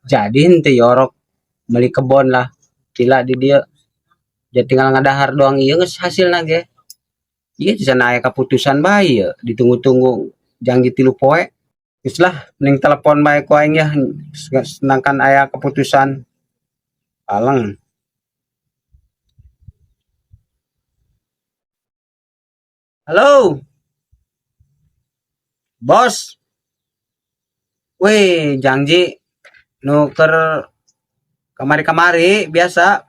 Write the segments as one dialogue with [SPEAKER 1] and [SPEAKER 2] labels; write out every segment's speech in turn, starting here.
[SPEAKER 1] Jadi henteu yorok beli kebon lah. Gila di dieu. Jadi tinggal ngadahar doang ieu geus hasilna ge. Ieu cenah aya keputusan bae ieu, ditunggu-tunggu janji 3 poe. Geus lah mending telepon bae ku aing ya, sedangkan aya keputusan. Paleng. Halo. Bos. Weh, janji nu keur kamari-kamari biasa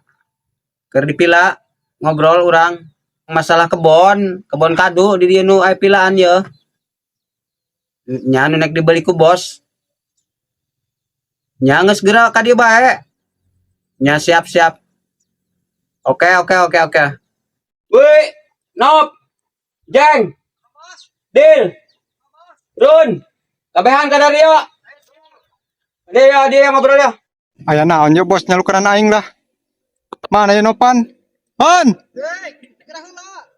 [SPEAKER 1] keur dipila ngobrol urang masalah kebon, kebon kadu di dieu nu aya pilaan ye. Nya nu nek dibeli ku bos. Nya geus geura ka dieu bae. Nya siap-siap. Oke, oke, oke, oke. Woi, Nop. Jeng. Dil. Run. Kabehan ka dieu. Dia dia ngobrol ya.
[SPEAKER 2] Aya naon yo bos nyalukeun aing lah. Mana ya Nopan? Han.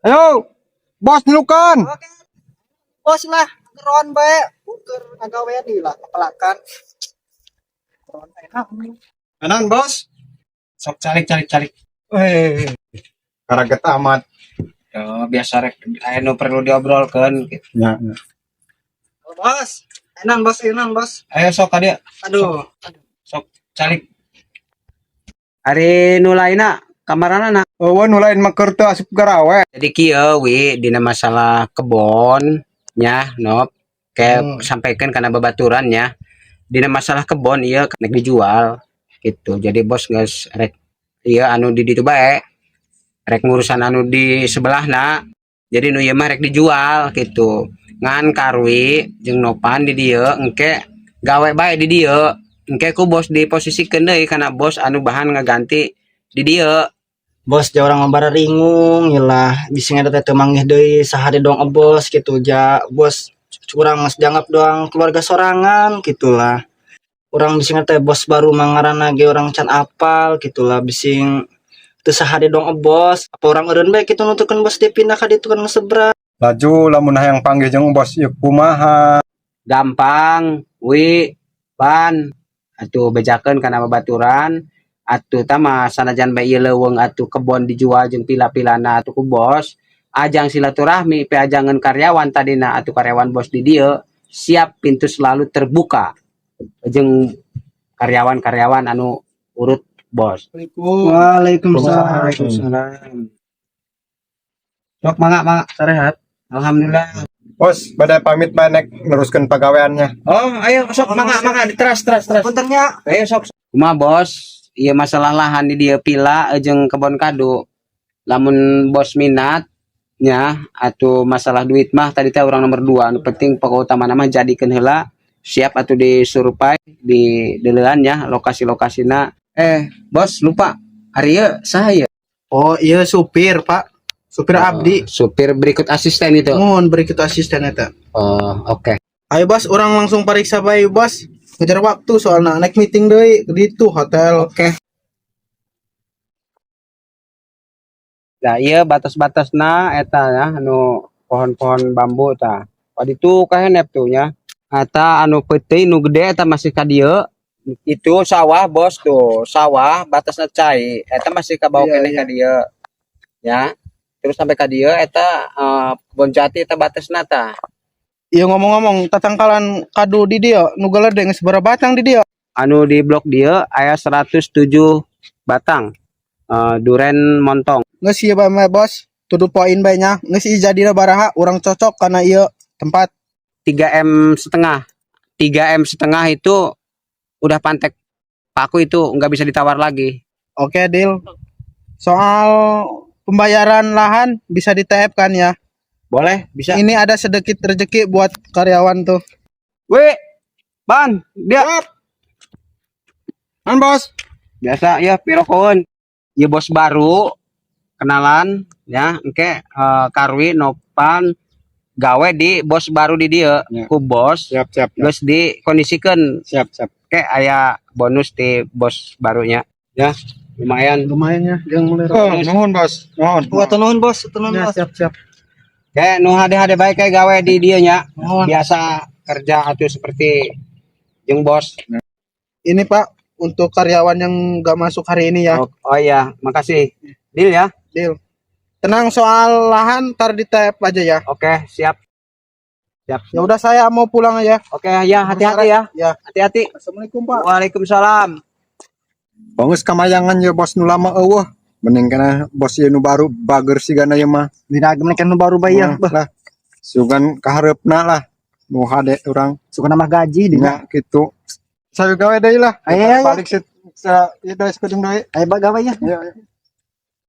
[SPEAKER 2] Ayo. Bos nyelukan.
[SPEAKER 3] Bos lah, keron bae, keur ngagawean deui lah kepelakan. Keron enak.
[SPEAKER 2] Anan bos.
[SPEAKER 1] Sok calik calik calik.
[SPEAKER 2] Eh. Karaget amat.
[SPEAKER 1] Yo, biasa rek aya nu perlu diobrolkeun gitu.
[SPEAKER 2] Ya, ya.
[SPEAKER 3] Bos, enak bos, enak bos.
[SPEAKER 1] Ayo sok ka dieu.
[SPEAKER 3] Aduh,
[SPEAKER 1] Sok calik. Ari nu lainna kamarana?
[SPEAKER 2] Oh, nu lain mah keur teu asup garawe.
[SPEAKER 1] Jadi kieu wi dina masalah kebon nya Nop kayak sampaikan karena babaturan nya dina masalah kebon ieu nek dijual gitu. Jadi bos geus rek ieu anu di ditu bae rek ngurusan anu di sebelahna. Jadi nu ieu mah rek dijual gitu. Ngan Karwi jeung Nopan di dieu engke gawe bae di dieu. Engke ku bos diposisikeun deui kana bos anu bahan ngaganti di dieu.
[SPEAKER 3] Bos ja urang mah ringung lah bisi eta teh teu manggih deui saha doang bos gitu ja bos urang geus dianggap doang keluarga sorangan gitulah. Urang bisi teh bos baru mangaranna ge urang can apal gitulah, bising teu saha doang bos apa urang eureun bae kitu nuturkeun bos dia pindah ka ditu kan ngesebrang.
[SPEAKER 2] Laju lamun hayang panggih jeung bos ieu kumaha?
[SPEAKER 1] Gampang wi pan atuh bejakeun kana babaturan atuh tama sanajan bae ieu leuweung atuh kebon dijual jeung pila-pilana atuh ku bos ajang silaturahmi pe ajangan karyawan tadina atuh karyawan bos di dieu siap pintu selalu terbuka jeung karyawan-karyawan anu urut bos.
[SPEAKER 3] Waalaikumsalam.
[SPEAKER 1] Waalaikumsalam. Sok mangga mangga sarehat. Alhamdulillah.
[SPEAKER 2] Bos, badai pamit bae nek neruskeun pagaweannya.
[SPEAKER 1] Oh, ayo sok mangga mangga diteras teras teras.
[SPEAKER 3] Puntennya.
[SPEAKER 1] Ayo sok. Kumaha bos? Iya masalah lahan di dieu pila jeung kebon kadu. Lamun bos minat nya atau masalah duit mah tadi teh orang nomor 2 anu penting pokok utama mah jadikeun heula siap atau disurvey di deulean nya lokasi-lokasina. Bos lupa ari ieu saha ieu?
[SPEAKER 4] Oh iya supir pak, supir abdi.
[SPEAKER 1] Supir berikut asisten itu.
[SPEAKER 4] Mohon berikut asisten eta.
[SPEAKER 1] Oh, oke.
[SPEAKER 4] Ayo bos, urang langsung periksa bae bos. Ngejar waktu soalnya naik meeting deui di itu hotel.
[SPEAKER 1] Oke. Nah, iya batas-batasna eta ya anu pohon-pohon bambu ta. Paditu kahenep tuh nya. Eta anu peuting nu gede eta masih ka dieu. Itu sawah bos tuh, sawah batasna cai. Eta masih ka bawah
[SPEAKER 4] Iya,
[SPEAKER 1] keneh
[SPEAKER 4] iya.
[SPEAKER 1] ka dieu. Ya. Terus sampai ka dieu eta kebon jati eta batasna ta.
[SPEAKER 4] Iya ngomong-ngomong tatangkalan kadu di dieu nu galede geus sabaraha batang di dieu?
[SPEAKER 1] Anu di blok dieu aya 107 batang. Duren montong.
[SPEAKER 4] Geus ieu bae mah bos, to the point bae nya. Geus ieu jadina baraha urang cocok kana ieu tempat.
[SPEAKER 1] 3 M setengah. 3 M setengah itu udah pantek paku itu nggak bisa ditawar lagi.
[SPEAKER 4] Oke deal. Soal pembayaran lahan bisa di TF kan ya?
[SPEAKER 1] Boleh, bisa.
[SPEAKER 4] Ini ada sedikit rezeki buat karyawan tuh.
[SPEAKER 1] Wih, Ban, dia.
[SPEAKER 2] An bos.
[SPEAKER 1] Biasa ya pirokoan. Ya bos baru kenalan ya, engke Karwi Nopan gawe di bos baru di dia.
[SPEAKER 2] Ya.
[SPEAKER 1] Ku bos
[SPEAKER 2] Siap, siap, siap.
[SPEAKER 1] geus dikondisikan.
[SPEAKER 2] Siap, siap.
[SPEAKER 1] Kayak aya bonus di bos barunya. Ya, lumayan.
[SPEAKER 4] Lumayan ya, jangan mulai.
[SPEAKER 2] Oh, nuhun bos. Nuhun.
[SPEAKER 3] Wah, nuhun bos, nuhun
[SPEAKER 4] Ya,
[SPEAKER 3] bos.
[SPEAKER 4] siap, siap.
[SPEAKER 1] Kayak nu hade-hade baik kayak gawe di dia nya.
[SPEAKER 4] Nuhun.
[SPEAKER 1] Biasa kerja atau seperti jeung bos.
[SPEAKER 4] Ini Pak, untuk karyawan yang gak masuk hari ini ya.
[SPEAKER 1] Oh, iya, makasih. Deal ya.
[SPEAKER 4] Deal. Tenang, soal lahan ntar di tap aja ya.
[SPEAKER 1] Oke, siap. Siap.
[SPEAKER 4] Ya udah, saya mau pulang aja.
[SPEAKER 1] Oke, ya, hati-hati ya.
[SPEAKER 4] Ya.
[SPEAKER 1] Hati-hati.
[SPEAKER 4] Assalamualaikum, Pak.
[SPEAKER 1] Waalaikumsalam.
[SPEAKER 2] Bangus kamayangan ya bos nu lama euweuh. Mending kana bos ieu nu baru, bager sigana ieu mah.
[SPEAKER 3] Dina geus nu baru bae ya.
[SPEAKER 2] Nah, lah. Sugan kahareupna lah. Nu hade urang.
[SPEAKER 3] Suka nambah gaji dina.
[SPEAKER 2] Nya kitu. Saya gawe deui lah.
[SPEAKER 3] Ayo, ayo, ayo.
[SPEAKER 2] Balik sit sa ieu deui, sepedung deui.
[SPEAKER 3] Ayo gawe ya.
[SPEAKER 2] Ya, ya.